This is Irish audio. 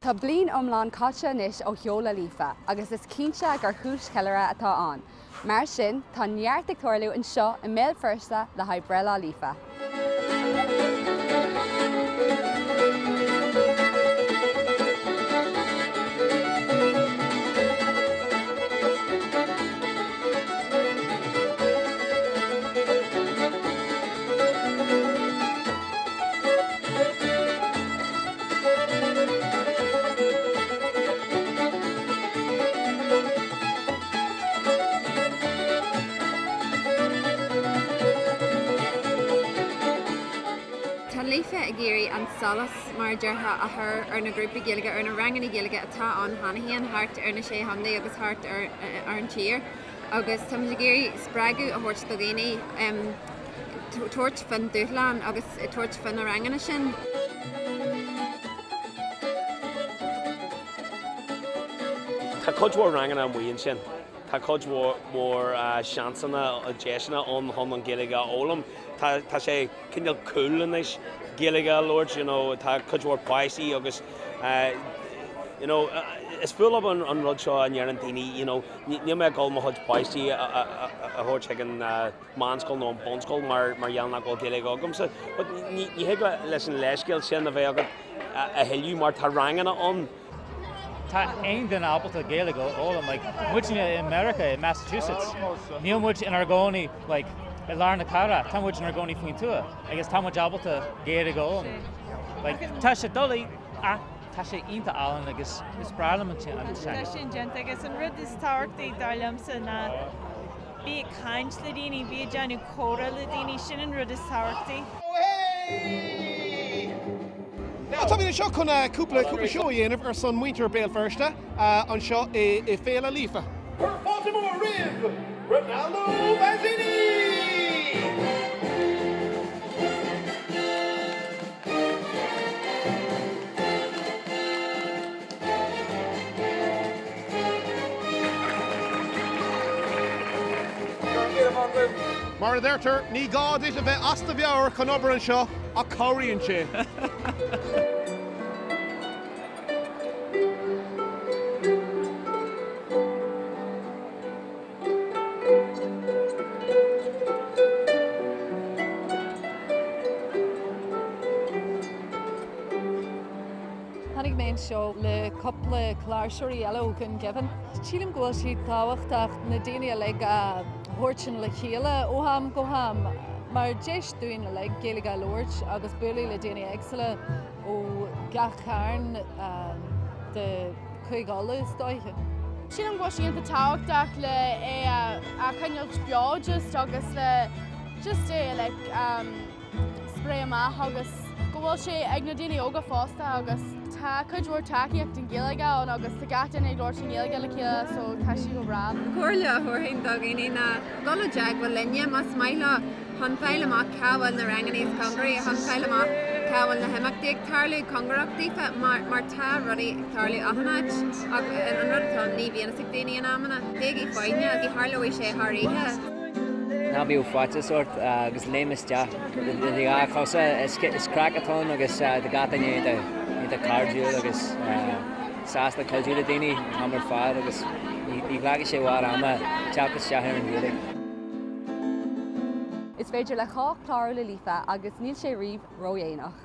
Tá bliain iomlán caite anois ó sheoladh Líofa agus is cinnte gur chúis cheiliúrtha atá ann. Mar sin, tá neart ag tarlú anseo i mBéal Feirste le haghaidh breithlá Líofa. Tá Líofa ag iarraidh an solas, mar a déarfá, a chur ar na grúpaí Gaeilge, ar na ranganna Gaeilge atá ann cheana féin thart ar na Sé Chontae agus thart ar an tír agus táimid ag iarraidh spreagadh a thabhairt do dhaoine tabhairt faoin dúshlán agus tabhairt faoi na ranganna sin. Tá cuid mhór ranganna amuigh ansin. Tá cuid mhór seansanna, deiseanna ann chun an Ghaeilge a fhoghlaim. Tá tá sé cineál cool anois Gaeilge a labhairt, you know, tá cuid mhór páistí agus you know, is fuath liom an rud seo a ndeireann daoine, you know, níl mé ag dul mo chuid páistí a thabhairt chuig an meánscoil nó an bunscoil mar mar gheall nach bhfuil Gaeilge agamsa. But ní thig leis an leithscéal sin a bheith agat a thuilleadh mar tá ranganna ann. Tá aon duine ábalta Gaeilge a fhoghlaim. Like, muidne i Meiriceá, i Massachusetts, níl muid inár gcónaí like, i lár na cathrach, tá muid inár gcónaí faoin tuath agus tá muid ábalta Gaeilge a fhoghlaim. Like, tá sé doiligh ach tá sé iontach álainn agus is breá liom an teanga. Tá sin déanta agus an rud is tábhachtaí dar liomsa ná Bí ag caint le daoine, bí ag déanamh comhrá le daoine, sin an rud is tábhachtaí. Táimid anseo chun cúpla cúpla seó a dhéanamh ar son muintir Béal Feirste anseo i Féile Líofa. Cuir fáilte mhór roimh Ronaldo Vanzini! Mar a deirtear, ní gá duit a bheith as do mheabhair chun obair anseo, ach cabhraíonn sé. Tháinig mé anseo le cúpla cláirseoirí eile ó Dhún Geimhin. Sílim go bhfuil sé tábhachtach na daoine uilig a thabhairt le chéile ó am go ham mar deis dúinn uilig Gaeilge a labhairt agus bualadh le daoine éagsúla ó gach cearn de Chúige Uladh is dóiche. Sílim go bhfuil sé iontach tábhachtach le é a choinneáilt beo just agus le just é like spréadh amach agus go bhfuil sé ag na daoine óga fosta agus tá cuid mhór tacaíocht don Ghaeilge ann agus tá gach duine ag labhairt i nGaeilge le chéile so tá sé go breá. An chomhairle a thabharfainn do dhaoine ná dul i dteagmháil linne más maith leo chun fáil amach cá bhfuil na ranganna is cóngaraí, chun fáil amach cá bhfuil na himeachtaí ag tarlú cóngarach daofa mar mar tá rudaí ag tarlú achan áit ach an rud atá ann ní bhíonn fhios ag daoine in amanna. Bígí foighneach, ní tharlóidh sé thar oíche. Ná bíodh faitíos ort agus léim isteach le do dhá chosa. Is craic atá ann agus tá gach duine iontach cairdiúil agus sásta cuidiú le daoine an t-am ar fad agus ní ghlacfaidh sé i bhfad ama teacht isteach ar an Ghaeilge. Is féidir le chách clárú le Líofa agus níl sé riamh ródhéanach.